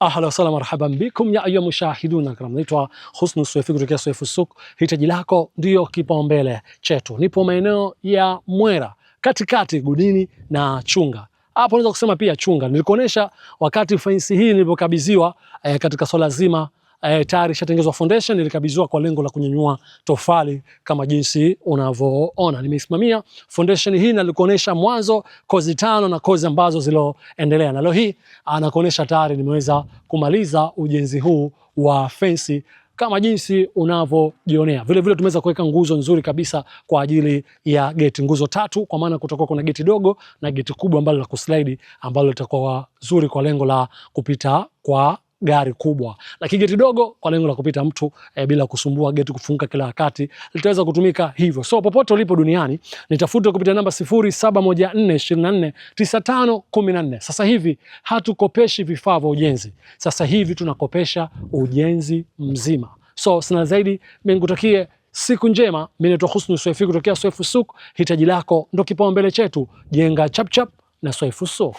Ahla wasahla marhaban bikum ya ayuha mushahidun alkiram. Naitwa Husnu Swaifi kutokea Swaifu Suk. Hitaji lako ndiyo kipaumbele chetu. Nipo maeneo ya Mwera katikati Gudini na Chunga. Hapo unaweza kusema pia Chunga. Nilikuonesha wakati fensi hii nilipokabidhiwa katika swala zima tayari ishatengenezwa foundation, nilikabidhiwa kwa lengo la kunyanyua tofali kama jinsi unavyoona. Nimeisimamia foundation hii na nilikuonesha mwanzo kozi 5 na kozi ambazo ziloendelea, na leo hii anakuonesha tayari nimeweza kumaliza ujenzi huu wa fensi kama jinsi unavyojionea. Vile vile tumeweza kuweka nguzo nzuri kabisa kwa ajili ya geti, nguzo 3, kwa maana kutakuwa kuna geti dogo na geti kubwa ambalo la kuslide ambalo litakuwa zuri kwa lengo la kupita kwa gari kubwa, lakini geti dogo kwa lengo la kupita mtu bila kusumbua geti kufunguka kila wakati litaweza kutumika hivyo. So popote ulipo duniani nitafute kupitia namba 0714249514. Sasa hivi hatukopeshi vifaa vya ujenzi, sasa hivi tunakopesha ujenzi mzima. So sina zaidi, mimi nikutakie siku njema. Mimi naitwa Husnu Swaifi kutokea Swaifu Suk. Hitaji lako ndo kipaumbele chetu. Jenga chapchap na Swaifu Suk.